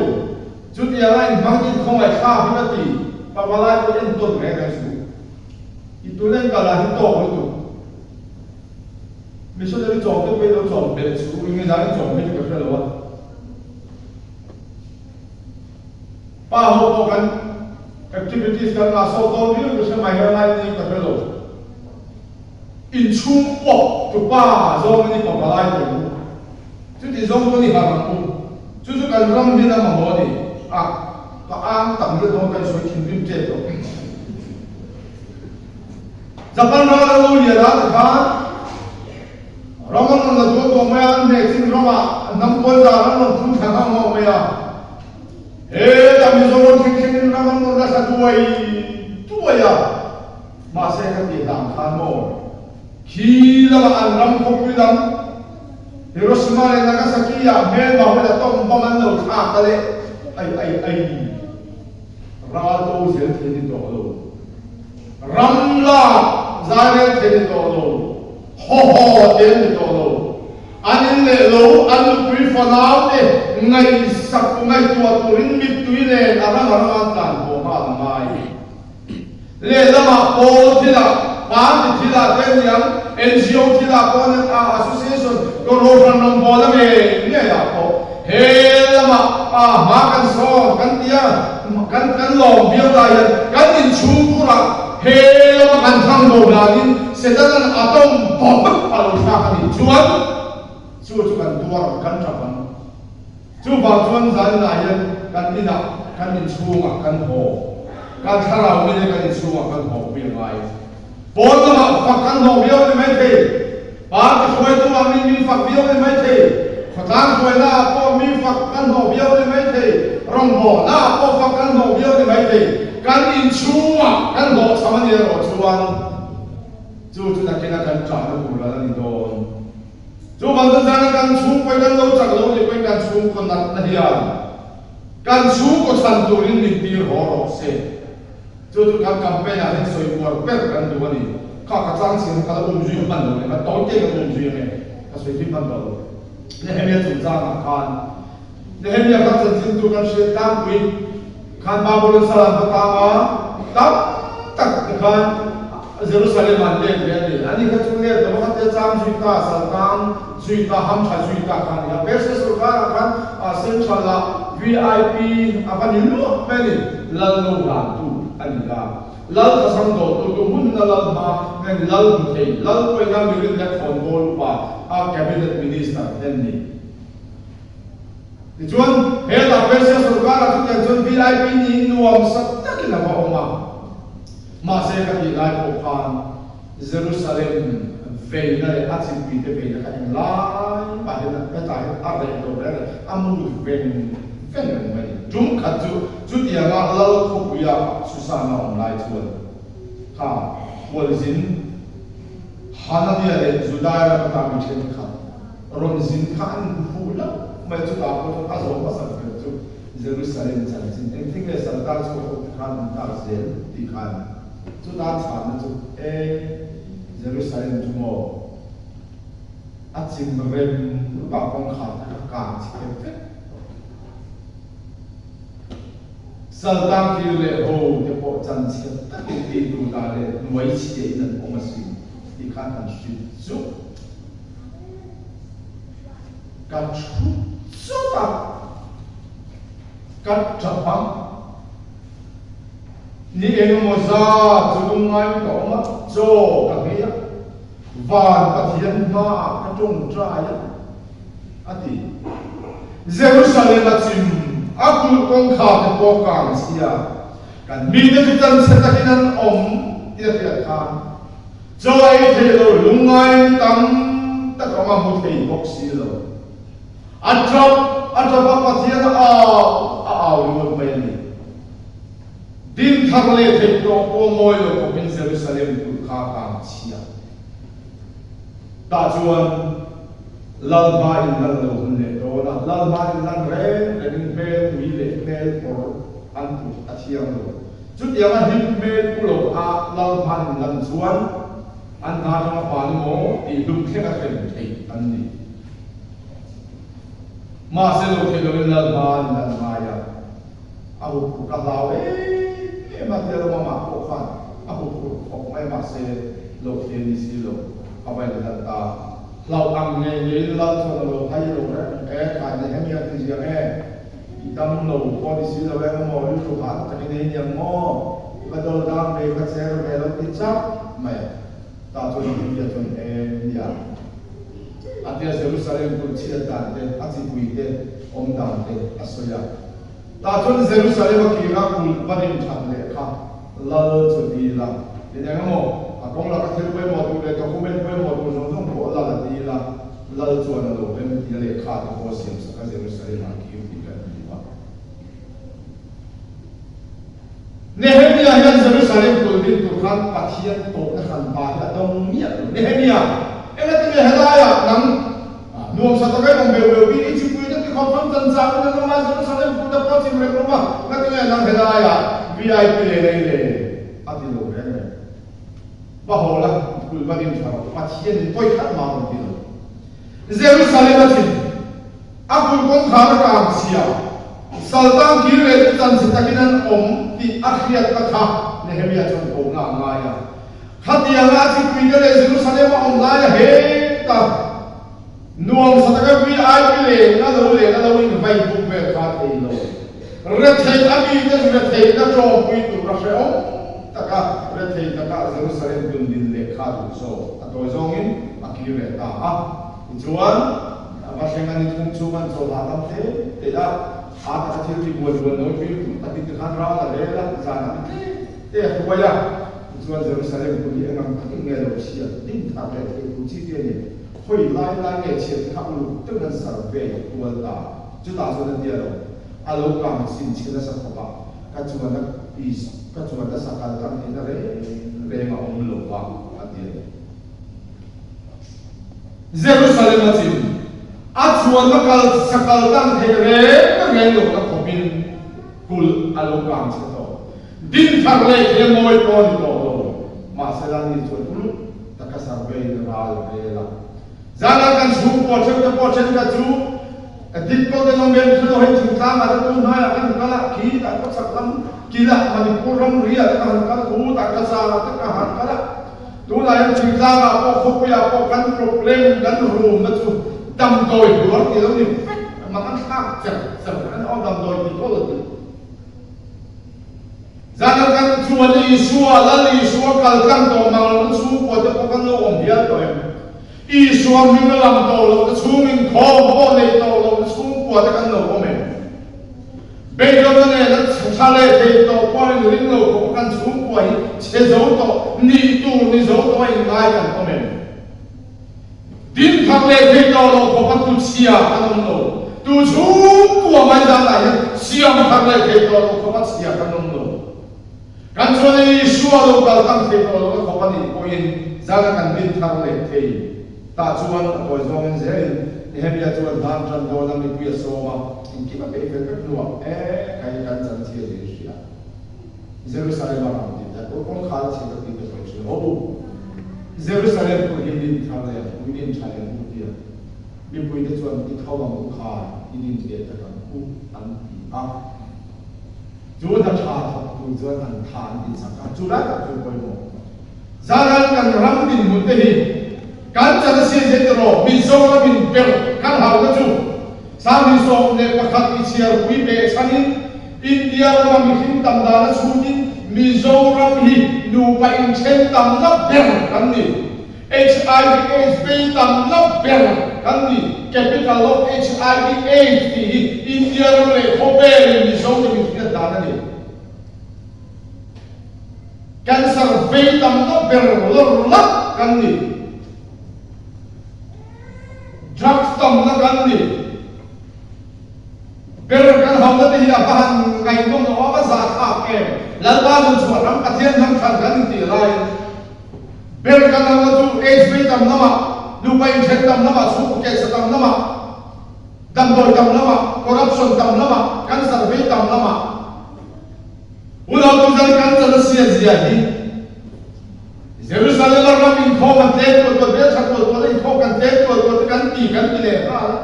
chutiang a inhmang in khawngaih thlak hi ka ti, pavalai pawh entawn reng reng suh. I tun enkawl ah hi tawk lutuk. Missionary chawm te pawh i lo chawm belh chu eng nge zan i chawm phei chu ka hre lo a. Pa ho pawh kan activities kan ngah sawt dawn viau ka hre mai her lai ni ka hre lo. Inchhung pawp tu pa zawng in i pa palai tawh u. Chuti zawng chuan i harh ang u. Chu chu kan ram hian a mamawh a ni. A ka ang tak ngial dawn ka insawi thinrim tep tawh. Japan ral a lo lian a ti khan ram an rawn la duah tawh mai a, an hnehchin ramah hnam kawl dan an rawn phun thla nghauh nghauh mai a. Hetah Mizoram thleng thlengin ram an rawn la thla duai duai a, mahse ka tih hlang khan maw khi lamah an ram khawpui lam Hiroshima leh Nagasaki ah hmelma ho la tawm bam an lo thlak a leh ai ai ai. Ral to zel thei ni tawh lo. Ram lak zai rel thei ni tawh lo. Haw haw te an ni tawh lo. An in leh lo, an nupui fanau te ngaihsak ngaihtuah turin mittui nen a ram a ram an tlan haw nghal a ngai. Lehlamah pawl thilah, party thilah te a niang, NGO thilah pawh a niang, association, Kohhran rawngbawlna ngei ngeiah pawh he lamah hma kan sawn kan ti a, kan kan lawm viau lai hian kan inchhungkhurah he lama kan thlang bo danin Setanan a tawng bawk a lo thlak a nih chuan chu chu kan tuar kan tap ang. Chuvang chuan zaninah hian kan inah kan inchhungah kan haw, kan thlarau mite kan inchhungah kan haw pui a ngai. Pawn lamah fak kan hlawh viau a ni maithei. Party hruaitu ah min min fak viau a ni maithei. Khawtlang hruaina ah pawh mi fak kan hlawh viau a ni maithei. Rawngbawlna ah pawh fak kan hlawh viau a ni maithei. Kan inchhungah kan hlawhchham a ni erawh chuan chu chu nakina kan ṭahna tur a la ni dawn. Chuvang chu zana kan chhungkawi kan lo chak lo nih pawhin kan chhungkaw natna hian kan chhungkaw chhan turin min tir haw rawh se. Chu chu kan campaign ah hian sawi uar ber kan duh a ni. Kha ka chang chhiar kha ka la um zui hman lo leh ka tawi te kan um zui ange ka sawi thim hman tawh lo. Nehemia chungchang ah khan Nehemia kha chanchin tu kan hriat tlangpui khan Babylon sal an va tang a, tam tak te khan Jerusalem ah an let ve a ni. Ani kha chu let lo kha tia chang zui ta, sal tang zui ta, ham tha zui ta kha a ni a. Persia sorkar ah khan central ah VIP a va ni luah mai a ni. Lal lo hlantu a ni a. Lal thasang dawhtu tu hmun huna lal hma nge ni lal hmu thei, lal pawina mirin leh khawnbawl upa a cabinet minister te an ni. Tichuan, hetah Persia sorkarah chutiang chuan VIP niin nuam sa takin a va awm a. Mahse, ka tih lai pawh khan Jerusalem veina leh a chimpuite veina kha eng lai mah hian hetah hian a reh lo reng reng, a mut veng veng reng mai. Tum khat chu chutianga lal khawpuia Susan a awm lai chuan kha khualzin Hananiah leh Judai ram ata mi thenkhat, Rawn zin kha an inhmu fuh hlauh mai chutah pawh chuan a zawh hmasa ber chu Jerusalem chanchin engtin nge Saltan chhuak ho te khan an tar zel tih khan chutah chhanna chu e Jerusalem chu maw a chim rem rupah kawngkhar te kha kang chhe vek tawh. Saltan kir leh ho te pawh chanchhiat takin tih duh dah leh hnuai chhia in an awm asin tih khan an hrilh zuk. Ka thu chawt a, ka tap a, ni engemaw zat chu lungngaiin ka awm a, chaw ka nghei a, van Pathian hmaah ka tawngtai a, a ti. Jerusalem a chim a kulh kawngkhar te pawh kang chhia, kan mite chu chanchhe takin an awm tih a hriat khan, Chaw ei thei lo lungngaiin tam tak awm a hmu thei bawk si lo. A tap a tap a Pathian a au a au ringawt mai a ni. Din thar leh theih tawh pawh mawi lo khawpin Jerusalem kulh kha a kang chhia. Tah chuan Lal hma in lan lo hun leh dawn a, Lal hma in lan reng rengin hmel ui leh hmel kawr an put a thiang lo. Chutianga hlim hmel pu lo a lal hman lan chuan an hna atanga pa ni maw tih hlum thleng a hrem theih an ni. Mahse lo theih loin lal hman lan ngai a, a huphurh ka hlau em em a tia lo amah pawh khan a huphurh khawp mai mahse lo thei a ni si lo, a va inlan ta. Hlauh ang ngei ngeiin lal chuan a lo hai lo reng e, khai Nehemia ti ziang e. I dam lo pawh ni si lo eng emaw rilru hah na tak i nei niang maw? I va dol dam ve, i va cher ve lo ti chak mai a. Tah chuan Nehemia chuan em nia. A tia Jerusalem kulh chhiat dan te, a chipui te awm dan te a sawi a. Tah chuan Jerusalem a kira kulh va rin that leh kha lal chu dil a. Tin eng emaw a kawng laka thil pawimawh tur leh document pawimawh tur zawng zawng pawh lal a dil a. Lal chuan a lo rem ti a lehkha te pawh a siam sak a, Jerusalem ah kir tih kan hmu a. Nehemia hian Jerusalem kulh din tur khan Pathian tawhna hran pa hi a dawng miah lo. Nehemia, Engatinge helaiah nang nuamsa taka i awm beuh beuh bik i chipuina ti khawp ram chan chang in an awm a, Jerusalem kulh te pawh chim reng rawm a, ngatinge nang helaiah VIP le lei le? a ti lo reng reng. Va haw la, kulh va din tha rawh, Pathian in pawi khat mah rawn ti lo. Jerusalem a thin, a kulh kawngkhar a kang chhia, saltang kir leh chu chanchhe takin an awm tih a hriatna kha Nehemia chuan kohna a ngai a. Khatianga a chipui te leh Jerusalem a awm laia heta nuamsa taka VIP leh na lo leh na lo invai buk vel kha a thei lo. Retheih a mite chu retheihna tawngpui tur a hrehawm taka rethei taka Jerusalem tundin lehkha duh zawk a tawi zawngin a kir leh ta a. Tichuan, a va thleng a ni thung chu an chaw hahdam hle teh a, a taka thil ti buan buan lo fir thung takin tikhan ral a rel a, zanah ni tlem te a hruai a. Tichuan, Jerusalem hun hi engang takin nge lo chhiat din thar leh theih tur chi te a ni. Khawi lai lai nge chhiat te kha uluk deuhin an survey kual ta. Chutah chuan a tia lo. A lo kang chin chhe nasa khawp a, ka chuan a is ka chuan nasa kal tlang theihna reng reng a awm lo va, a ti a ni. Jerusalem a chim, a chuanna kal sa kal tlang theih reng reng lohna khawpin kulh a lo kang chhe tawh. Din thar leh thei a mawi pawh a ni tawh lo, mahsela ni chuan uluk taka survey in ral rel a. Zanah kan chhungkua theuhte pawh thenkhat chu dik pawh te nawm em thil hei thingtlang ah te tun hnaiah kan kal a, khi tah khawchhak lam kilah Manipur ramri ah te ka han kal a, tu tah Cachar ah te ka han kal a, tunah hian thingtlang ah pawh khawpui ah pawh kan problem kan rumna chu damdawi hluar tih lo ni vek mak an thlak cher cher an aw damdawi tih pawh lo ti. Zanah kan chuan Isua, Lal Isua kal tlang tawh mang lohna chhungkua te pawh kan lo awm hial tawh em? Isua hming a lang tawh lohna chhung inkhawm pawh nei tawh lohna chhungkua te kan lo awm em? Beidawnna nen a tha leh thei tawh pawh in ring lo khawp a kan chhungkua hi chhe zo tawh, nih tur ni zo tawh a inngai kan awm em? Dinthar leh thei tawh lo khawpa tu chhia kan awm lo. Tu chhungkua mai zanah hian siam thar leh thei tawh lo khawpa chhia kan awm lo. Kan chuan Isua lo kal tlang thei tawh lohna khawp a nih pawhin zana kan dinthar leh thei tah chuan a tawi zawngin zelin Nehemia chuan hlan tan dawn a mipui a sawm a, engkim a peih fel vek hnuah e kai kan chanchhia zir hria. Jerusalem a ram tih te pawh kawngkhar a chhe ka tih te pawh i hria ho. Jerusalem pawh hi din thar leh ang u, din tha leh ang u tia mipui te chuan i tho ang u khai, i din leh tak ang u an ti a. Chu hna tha thawk tur chuan an tha an tih sak a, chu lai tak chu pawimawh. Zaran kan ram dinhmun te hi kan chan a siam zel tiraw Mizoram in ber kan hauna chu 2011 i chhiarpui behchhanin India rama mihring tam dana chhutin Mizoram hi nupa inthen tamna ber kan ni. HIV AIDS vei tamna ber kan ni. Capital of HIV AIDS tih hi India ram leh khawvelin Mizo te min hriat dan a ni. Cancer vei tamna ber lawr lak kan ni. Drugs tamna kan ni. Ber kan hauna te hi a va han ngaihnawm lo a va zahthlak em? Lalpa nun chhuah ram Pathian hnam thlan kan intih laiin ber kan hauna chu AIDS vei tam lamah, nupa inthen tam lamah, chhungkaw kehchhe tam lamah, damdawi tam lamah, corruption tam lamah, cancer vei tam lamah. Unau tuzan kan chan a siat zia hi Jerusalem a ram inkhawm an tlem tual tual, hmeltha tual tual a inkhawm kan tlem tual tual te kan ti kan ti leh nghal a.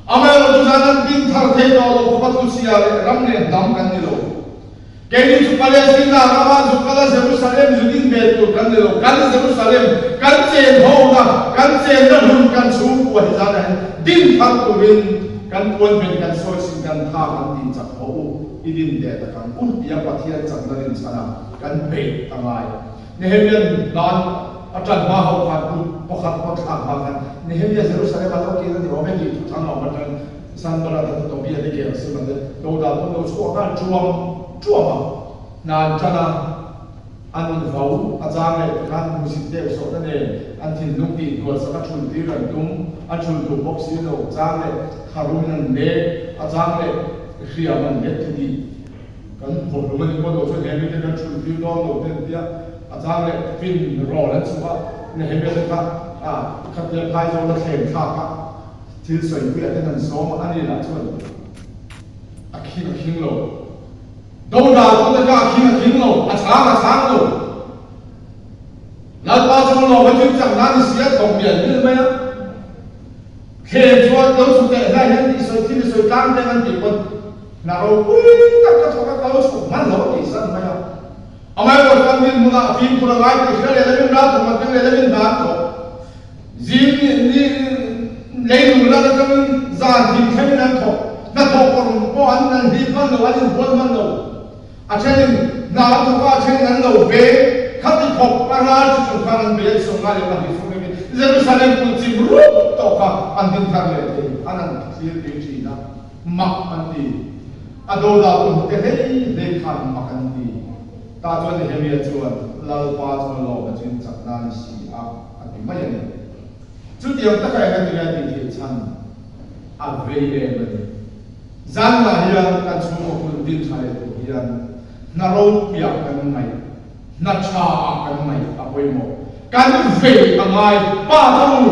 Amaherawh tuzan an din thar thei tawh lo khawp a thuchhia leh ram leh hnam kan ni lo. Keini chu Palestina rama zu kal a Jerusalem zu din ve tur kan ni lo. Kan Jerusalem, kan chen hona, kan chenna hmun kan chhungkua hi zanah hian din thar turin kan puan ven kan sawi sin kan tha kan tih chak haw u i din leh tak ang u tia Pathian chakna rinchhan a kan beih a ngai. Nehemia'n dan a ṭan hma ho khan kut pakhat pawh thlak hma khan Nehemia Jerusalem a lo kir a ni awm e tih thu thang a awm aṭang Sanballat te Tobia te Gerasima te dodal pawh an lo chhuak nghal ṭuam ṭuam a. Hna an ṭan a, an vau a chang leh ti khan hmuhsit deuh sawhna nen an thinlung tih hnual sak a ṭhul tir an tum, a ṭhul duh bawk si lo, chang leh tharum in an nek, a chang leh hriam an nek ti tih. Kan vawhlum a nih pawh lo chuan Nehemia te kan chhun tir dawn lo te an tia, a chang leh fin rawl an chhuah a, Nehemia te kha ah khatia phaizawl a thlem thlak a, thil sawipuiah ten an sawm a, ani lah chuan a khing a khing lo, dodal tu te kha a khing a khing lo, a chhang a chhang lo, Lalpa chu lawm a thil chak nan i si a thawk mial mial mai a. Thlem chuan lo chhuk leh hlai hian i sawi thil i sawi tlang deng an tih pawn hna ropui tak ka thawk a, ka lo chhuk hman lo a tih san mai a. Amaherawh chuan dinhmunah fimkhur a ngai tih hria leh lamin ral thawk an keng leh lamin hna an thawk. Zing ni leilung lan atangin zan thim thlengin an thawk. Hnathawh kawr pawh an an hlip hman lo, an inbual hman lo. A thenin hna an thawk a, a thenin an lo veng. Khati khawp a ral chu chung khan an bei an 52 fur vek in Jerusalem kulh chim rup tawh kha an din thar leh thei an an thlir tui thin a, mak an ti. A dodal tu hnute hlei hlei khan mak an ti. Tah chuan Nehemia chuan, Lalpa chu a lawm a chin chak nan i si a, a ti mai a ni. Chutiang taka eng a ti nge tih theih chhan a vei em a ni. Zanah hian kan chhungkaw hun din tha leh tur hian hna ropuiah kan ngaih, hna tha ah kan ngaih a pawimawh. Kan vei a ngai. Pa te u,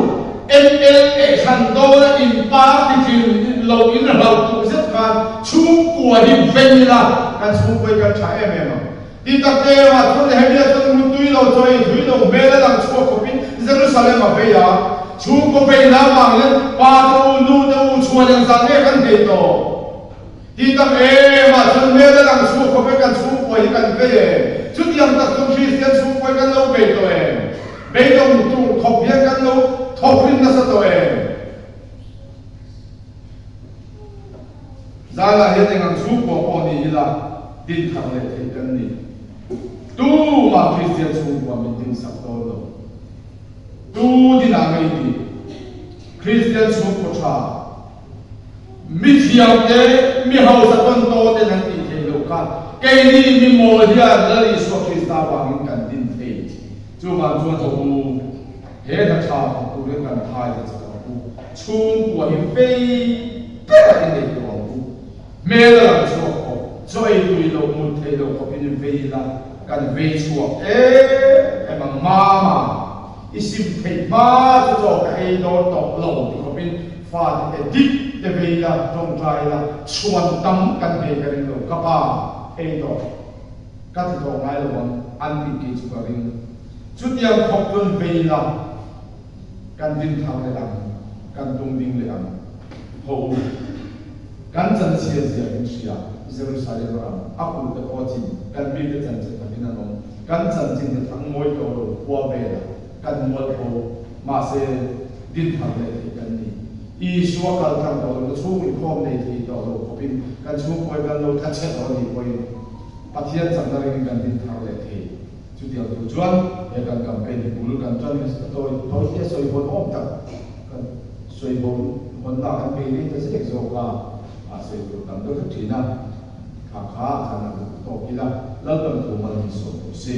MLA hran dawna in party tlin lo in hlauh tuk zet khan chhungkua hi vei ila kan chhungkua hi kan tha em em ang. Ti tak te erawh chuan Nehemia chuan mutui lo chawi thui lo hmel a lang chhuak khawpin Jerusalem a vei a. Chhungkaw veina avangin pa te u, nu te u chhuan engzah nge kan nei tawh? Ti tak emah chuan hmel a lang chhuak khawpin kan chhungkua hi kan vei em? Chutiang tak chuan Kristian chhungkua hi kan lo vei tawh em? Beidawng tur khawp hian kan lo thawkrim nasa tawh em? Zanah hian eng ang chhungkua pawh ni ila din thar leh theih kan ni. Tumah Kristian chhungkua min din sak dawn lo. Tu dinah ngei ti? Kristian chhungkaw tha, mi thiam te, mi hausa tawn taw ten an tih theih loh kha keini mi mawl hian Lal Isua Krista vangin kan din thei. Chuvang chuan haw u, he hna tha thawk turin kan thai za chak ang u. Chhungkua hi vei ber a innei tawh ang u. Hmel a lang chhuak khawp, chaw ei tui loh, mut theih loh khawpin i vei ila, kan vei chhuak em em ang. Mama, i sim theih hma chu chaw ka ei dawn tawh lo ti khawpin fate dik te vei ila, tawngtai ila, chhuan tam kan hei ka ring lo, ka pa ei tawh. Ka ti tawh ngai lo ang an tih kei chu ka ring. Chutiang khawp chuan vei la, kan din thar leh ang, kan tung ding leh ang. Haw u, kan chanchhia zia in hria, Jerusalem ram a kulh te pawh chin kan mite chanchin takin an awm, kan chanchin hi thang mawi tawh lo khua velah kan mualpho, mahse din thar leh theih kan ni. Isua kal tlang tawh lo na chhung inkhawm nei thei tawh lo khawpin kan chhungkawi kan lo tla chhe tawh a nih pawhin Pathian chakna ringin kan din thar leh thei. Chutiang tur chuan he kan campaign hi bul kan tan hi a tawi tawi hle sawi hawn awm tak kan sawi hawn hawnna kan bei rei ta zek zawk a, a sawi tur tam deuh hlek thin a, kha kha a chan a duh tawk ila Lalpan thu mal min sawm tawh si.